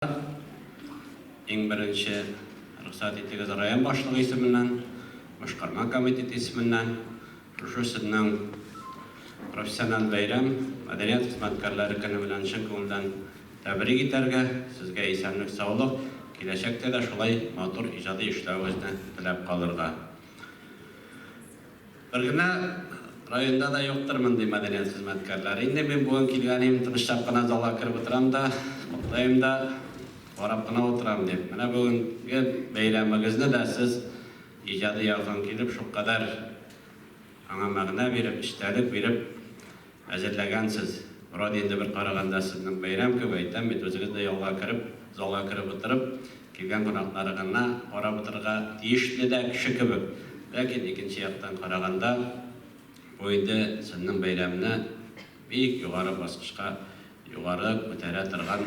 Иң беренче рөхсәт итегез район башлыгы исеменнән, башкарма комитеты исеменнән шушы сезнең профессиональ бәйрәм, мәдәният хезмәткәрләре көне белән чын күңелдән тәбрик итәргә, сезгә исәнлек-саулык, киләчәктә дә шулай матур иҗади эшләвегезне теләп калырга. Бер генә районда да юктыр мондый мәдәният хезмәткәрләре. Инде мин бүген килгән идем, тынычлап кына залга кереп утырам да, котлыйм да, карап кына утырам дип. Менә бүгенге бәйрәмегезне дә сез иҗади якын килеп, шулкадәр аңа мәгънә биреп, эчтәлек биреп Әзерләгәнсез. Вроде инде бер караганда сезнең бәйрәм кебек, әйтәм бит, үзегез дә ялга кереп, залга кереп утырып, килгән кунакларыгына карап утырырга тиешле дә кеше кебек. Ләкин икенче яктан караганда, бу инде сезнең бәйрәмне бик югары баскычка югары күтәрә торган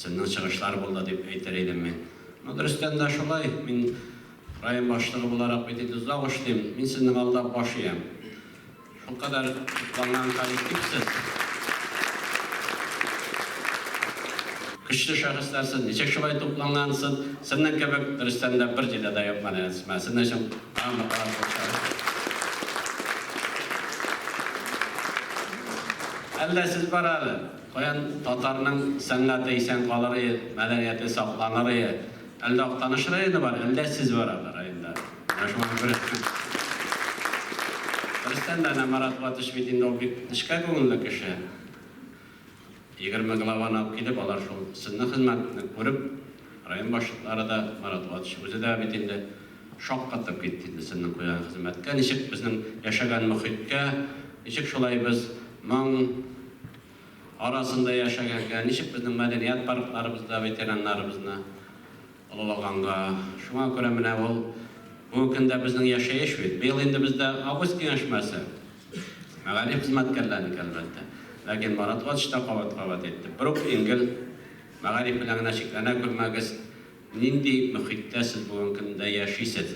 сезнең чыгышлар булды дип әйтер идем мин. Ну, дөрестән дә шулай, мин район башлыгы буларак бит инде озак эшлим, мин сезнең алда баш иям. Шулкадәр тупланган коллектив сез. Көчле шәхесләр сез, ничек шулай туплангансыз? Сезнең кебек, дөрестән дә, бер җирдә дә юк менә. Сезнең өчен тагын бер кат кул. Әллә сез бар әле, каян татарның сәнгате исән калыр ие, мәдәнияте сакланыр ие? Әллә Актаныш районы бар, әллә сез бар әле районда. Менә шуңа күрә. Дөрестән дә, әнә Марат Гатыш бит инде ул бик нечкә күңелле кеше. 20 главаны алып килеп, алар шул сезнең хезмәтне күреп, район башлыклары да, Марат Гатыш үзе дә бит инде шаккатып китте инде сезнең куйган хезмәткә, ничек безнең яшәгән мохиткә, ничек шулай без моң арасында яшәгәнгә, ничек безнең мәдәният паркларыбызда ветераннарыбызны олылаганга. Шуңа күрә менә ул бүгенге көндә безнең яшәеш бит. Быел инде бездә август киңәшмәсе. Мәгариф хезмәткәрләренеке, әлбәттә. Ләкин Марат Гатыш та кабат-кабат әйтте, Бер үк Энгель, мәгариф белән генә чикләнә күрмәгез. Нинди мохиттә сез бүгенге көндә яшисез?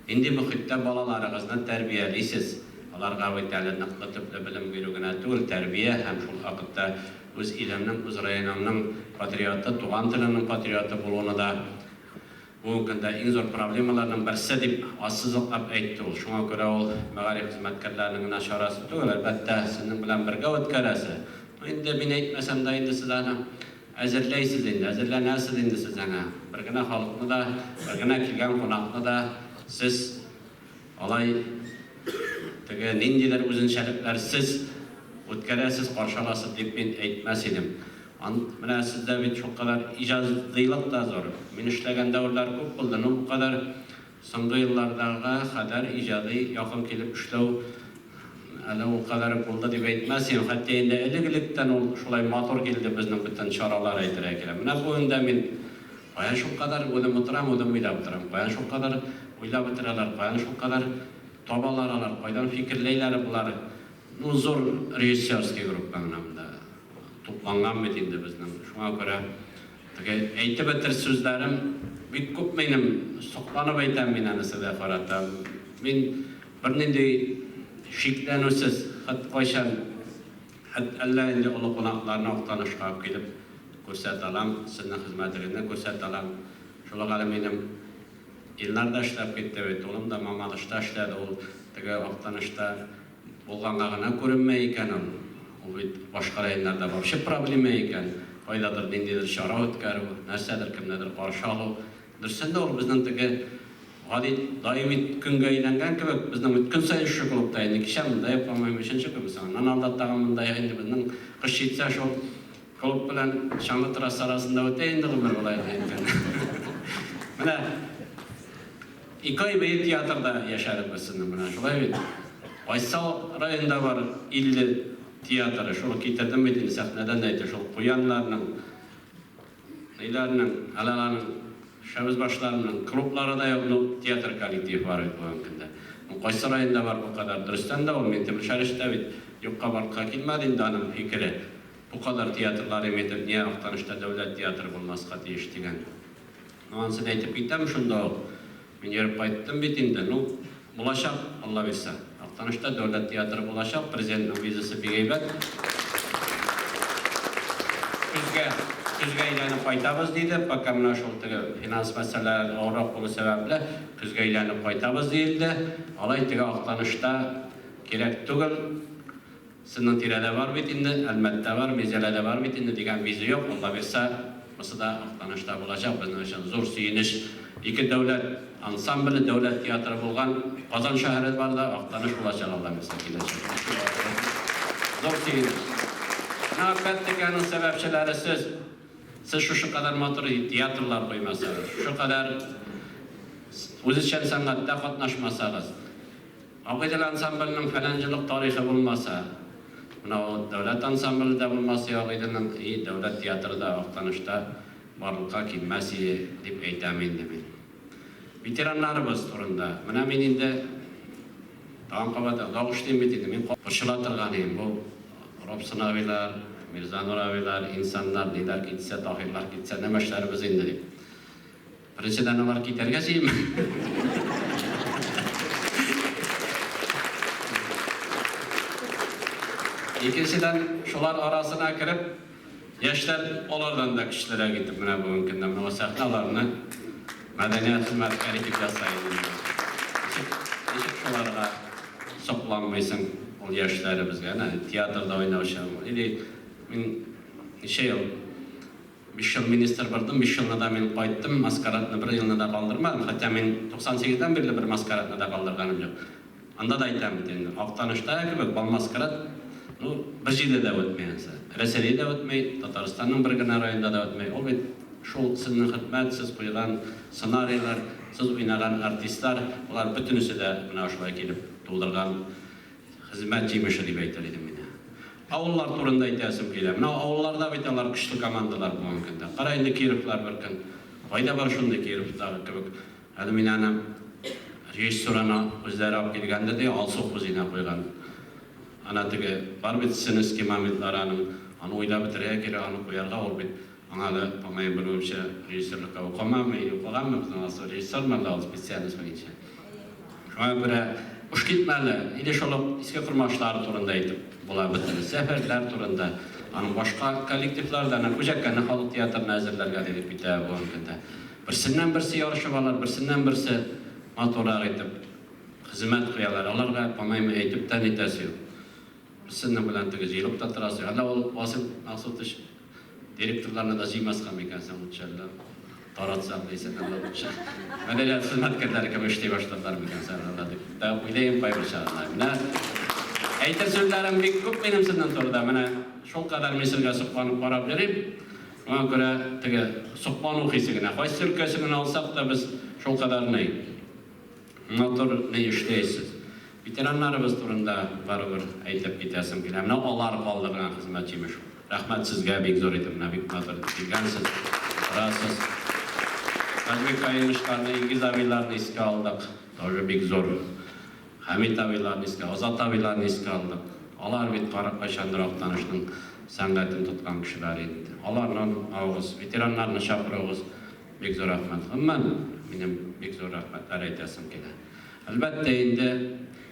Нинди мохиттә балаларыгызны тәрбиялисез? Аларга бит әле ныклы төпле белем бирү генә түгел, тәрбия һәм шул вакытта үз илеңнең, үз районыңның патриоты, туган телеңнең патриоты булуны да бүгенге көндә иң зур проблемаларның берсе дип ассызыклап әйтте ул. Шуңа күрә ул мәгариф хезмәткәрләренең генә чарасы түгел, әлбәттә, сезнең белән бергә үткәрәсе. Ну, инде мин әйтмәсәм дә инде сез аны әзерләйсез инде, әзерләнәсез инде сез әнә. Бер генә халыкны да, бер генә килгән кунакны да сез Алай теге ниндидер үзенчәлекләрсез үткәрәсез, каршы аласыз дип мин әйтмәс идем. Ан, менә сездә бит шулкадәр иҗадыйлык та зур. Мин эшләгән дәверләр күп булды, ну бу кадәр соңгы еллардагы кадәр иҗади якын килеп эшләү әле ул кадәр үк булды дип әйтмәс идем. Хәтта инде элек-электән ул шулай матур килде безнең бөтен чаралар әйтергә кирәк. Менә бүген дә мин Каян шулкадәр, үзем утырам, үзем уйлап утырам, каян шулкадәр уйлап бетерәләр, каян шулкадәр табалар алар, кайдан фикерләйләр болар. Ну, зур режиссерский группа менә монда тупланган бит инде безнең. Шуңа күрә теге әйтеп бетер сүзләрем бик күп минем, сокланып әйтәм мин аны сезгә карата. Мин бернинди шикләнүсез, хет кайчан Хәт әллә инде олы кунакларны Актанышка алып килеп күрсәтә алам, сезнең хезмәтегезне күрсәтә алам. Шул ук әле минем Илнар да эшләп китте бит, улым да Мамадышта эшләде, ул теге Актанышта булганга гына күренмәй икән ул. Ул бит башка районнарда вообще проблема икән, кайдадыр ниндидер чара үткәрү, нәрсәдер кемнедер каршы алу. Дөрестән дә ул безнең теге гади даими көнгә әйләнгән кебек, безнең бит көн саен шушы клубта инде, кичә монда йокламыйм, өченче көн соң аннан алда тагын монда инде безнең кыш җитсә шул клуб белән чаңгы трасса арасында үтә инде гомер болай гына әйткәндә. Менә ике ай буе театрда яшәдек без сезнең белән, шулай бит? Байсал районында бар 50 театры, шул китердем бит инде сәхнәдән дә әйтте, шул куяннарның Ниләрнең, әле аларның Шәвезбашларының клублары да юк, ну, театр коллективы бар бит бүгенге көндә. Ну, кайсы районда бар бу кадәр? Дөрестән дә ул Минтимер Шәриф тә бит юкка барлыкка килмәде инде аның фикере. Бу кадәр театрлар имитеп, нигә Актанышта дәүләт театры булмаска тиеш дигән. Ну, анысын әйтеп китәм шунда ук. Мин йөреп кайттым бит инде. Ну, булачак, Алла бирсә. Актанышта дәүләт театры булачак, президентның визасы бик әйбәт. Көзгә, Көзгә әйләнеп кайтабыз, диде. Пока менә шул теге финанс мәсьәләләре авыррак булу сәбәпле, көзгә әйләнеп кайтабыз, диелде. Алай теге Актанышта кирәк түгел. Сезнең тирәдә бар бит инде, Әлмәттә бар, Минзәләдә бар бит инде дигән виза юк. Алла бирса, бусы да Актанышта булачак. Безнең өчен зур сөенеч. Ике дәүләт ансамбле, дәүләт театры булган Казан шәһәре бар да, Актаныш булачак, Алла бирса, киләчәктә. Зур сөенеч. Менә опять-таки аның сәбәпчеләре сез. Сез шушы кадәр матур театрлар куймасагыз, шушы кадәр үзешчән сәнгатьтә катнашмасагыз, Агыйдел ансамбленең фәлән еллык тарихы булмаса, менә ул дәүләт ансамбле дә булмас и Агыйделнең, и дәүләт театры да Актанышта барлыкка килмәс и, дип әйтәм инде мин. Ветераннарыбыз турында. Менә мин инде тагын кабат озак эшлим бит инде, мин борчыла торган идем, бу Робсон абыйлар, Мирзанур абыйлар, инсаннар, ниләр китсә, Таһирлар китсә, нәмә эшләрбез инде дип. Беренчедән, алар китәргә җыенмый. Икенчедән, шулар арасына кереп, яшьләр алардан да көчлерәк итеп менә бүгенге көндә менә сәхнә аларны мәдәният хезмәткәре итеп ясый инде. Ничек, ничек шуларга сокланмыйсың ул яшьләребезгә? Әнә театрда уйнаучы или мин ничә ел Биш ел министр булдым, биш елны да мин кайттым, маскарадны бер елны да калдырмадым, хотя мин 98 дән бирле бер маскарадны да калдырганым юк. Анда да әйтәм бит инде, Актаныштагы кебек бал-маскарад, ну, бер җирдә дә үтми ансы. Рәсәйдә дә үтми, Татарстанның бер генә районында да үтми. Ул бит шул сезнең хезмәт, сез куйган сценарийлар, сез уйнаган артистлар, болар бөтенесе дә менә шулай килеп тудырган Хезмәт җимеше дип әйтер идем мин. Авыллар турында әйтәсем килә. Менә авылларда бит алар көчле командалар бүгенге көндә. Кара инде Кировлар бер көн. Кайда бар шундый Кировтагы кебек. Әле мин аны режиссураны үзләре алып килгәндер ди, Алсу Хузина куйган. Ана теге бар бит сценический моментлары аның. Аны уйлап бетерергә кирәк, аны куярга, ул бит аңа әле, по-моему белүемчә, режиссерлыкка укымамы или укыганмы, безнең Алсу режиссермы әллә ул специальность буенча. Шуңа күрә буш китмә әле, или шул ук Иске Кормашлар турында әйтеп була бөтен, Сәфәрләр турында, аның башка коллективлар да, әнә Күҗәкәне халык театрына әзерләргә дип китә бүгенге көндә. Берсеннән-берсе ярышып алар, берсеннән-берсе матуррак итеп хезмәт куялар. Аларга, по-моему, әйтеп тә нитәсе юк. Берсенең белән теге җыелып та торасы юк. Әллә ул Васил Мәгъсутович Директорларны да җыймаска микән соң лучше әллә? Таратсак дисең, әллә лучше. Мәдәният хезмәткәрләре кебек эшли башладылар микән соң әллә дип тә уйлыйм кайбер чагында. Менә әйтер сүзләрем бик күп минем сезнең турыда. Менә шулкадәр мин сезгә сокланып карап йөрим. Шуңа күрә теге соклану хисе генә. Кайсы өлкәсен генә алсак та без шулкадәр ни. Матур ни эшләйсез. Ветераннарыбыз турында барыбер әйтеп китәсем килә. Менә алар калдырган хезмәт җимеш ул. Рәхмәт сезгә бик зур итеп, менә бик матур итеп килгәнсез, утырасыз. Казбек Каимовичларны, Илгиз абыйларны искә алдык, тоже бик зур. Хәмит абыйларны искә, Азат абыйларны искә алдык. Алар бит кайчандыр Актанышның сәнгатен тоткан кешеләр инде. Аларны онытмавыгыз, ветераннарны чакыруыгыз бик зур рәхмәт. Гомумән, минем бик зур рәхмәтләр әйтәсем килә. Әлбәттә инде,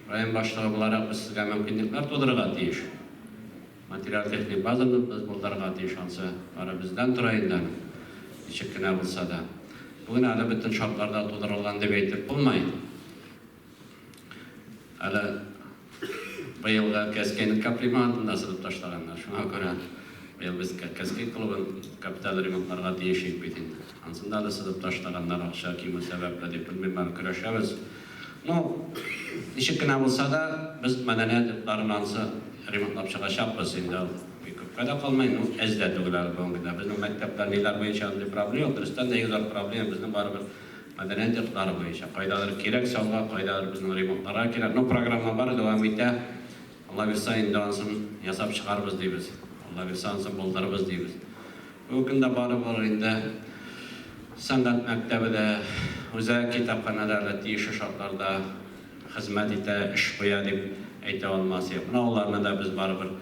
район башлыгы буларак без сезгә мөмкинлекләр тудырырга тиеш. Материаль-техник базаны без булдырырга тиеш, ансы бары бездән тора инде аның, ничек кенә булса да. Бүген әле бөтен шартлар да тудырылган дип әйтеп булмый. Әле быелгы Кәзкәйнең капремонтын да сызып ташлаганнар. Шуңа күрә быел без Кәзкәй клубын капиталь ремонтларга тиеш идек бит инде. Ансын да әле сызып ташлаганнар, акча кимү сәбәпле дип белмим, әле көрәшәбез. Ну, ничек кенә булса да, без мәдәният йортларын ансы ремонтлап чыгачакбыз инде, ул бик күпкә дә калмый, ну, әз дә түгел әле бүгенге көндә. Безнең мәктәпләр ниләр буенча андый проблема юк, дөрестән дә иң зур проблема безнең барыбер мәдәният йортлары буенча. Кайдадыр кирәк салга, кайдадыр безнең ремонтларга кирәк. Ну, программа бар, дәвам итә. Алла бирса, инде ансын ясап чыгарбыз дибез. Алла бирса, ансын булдырырбыз дибез. Бүгенге көндә барыбер инде сәнгать мәктәбе дә, үзәк китапханә дә әле тиешле шартларда хезмәт итә, эш куя дип әйтә алмас идек. Менә аларны да без барыбер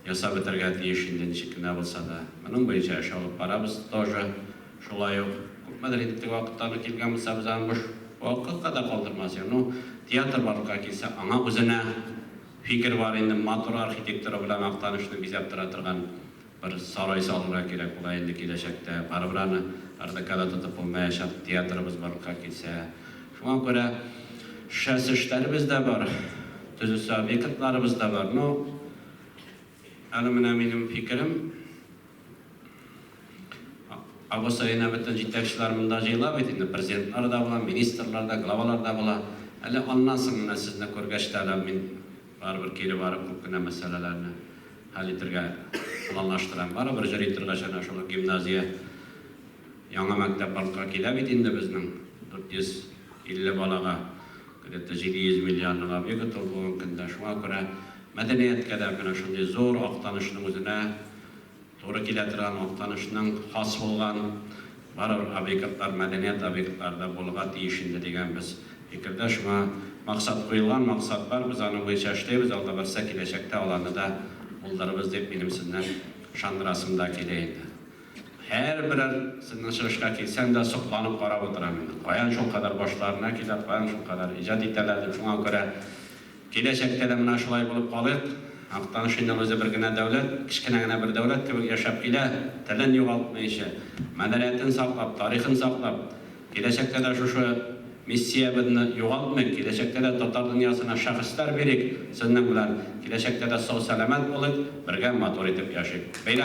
ясап бетерергә тиеш инде ничек кенә булса да. Моның буенча эш алып барабыз тоже. Шулай ук күпмедер инде теге вакыттагы килгән булса, без аны буш вакытка да калдырмас идек. Ну, театр барлыкка килсә, аңа үзенә фикер бар инде, матур архитектура белән Актанышны бизәп тора торган. Бер сарай салырга кирәк була инде киләчәктә. Барыбер аны РДКда тотып булмаячак, театрыбыз барлыкка килсә. Шуңа күрә шәс эшләребез дә бар, төзүче объектларыбыз да бар. Ну, әле менә минем фикерем, август аена бөтен җитәкчеләр монда җыела бит инде, президентлар да була, министрлар да, главалар да була. Әле аннан соң менә сезне күргәч тә әле мин барыбер кире барып күп кенә мәсьәләләрне хәл итергә планлаштырам. Барыбер җөри торгач әнә шул гимназия, яңа мәктәп барлыкка килә бит инде безнең 450 балага, где-то 700 миллионлык объект ул бүгенге көндә. Шуңа күрә мәдәнияткә дә менә шундый зур Актанышның үзенә Туры килә торган Актанышның хас булган барыбер объектлар, мәдәният объектлары да булырга тиеш инде дигән без фикердә. Шуңа максат куелган, максат бар, без аның буенча эшлибез, Алла бирсә, киләчәктә аларны да булдырырбыз дип минем сезнең ышандырасым да килә инде. Һәрберәр сезнең чыгышка килсәм дә сокланып карап утырам инде. Каян шулкадәр башларына килә, каян шулкадәр иҗат итәләр дип, шуңа күрә Киләчәктә дә менә шулай булып калыйк. Актаныш инде ул үзе бер генә дәүләт, кечкенә генә бер дәүләт кебек яшәп килә, телен югалтмыйча, мәдәниятен саклап, тарихын саклап. Киләчәктә дә шушы миссиябезне югалтмыйк, киләчәктә дә татар дөньясына шәхесләр бирик сезнең белән, киләчәктә дә сау-сәламәт булыйк, бергә матур итеп яшик. Бәйрәм.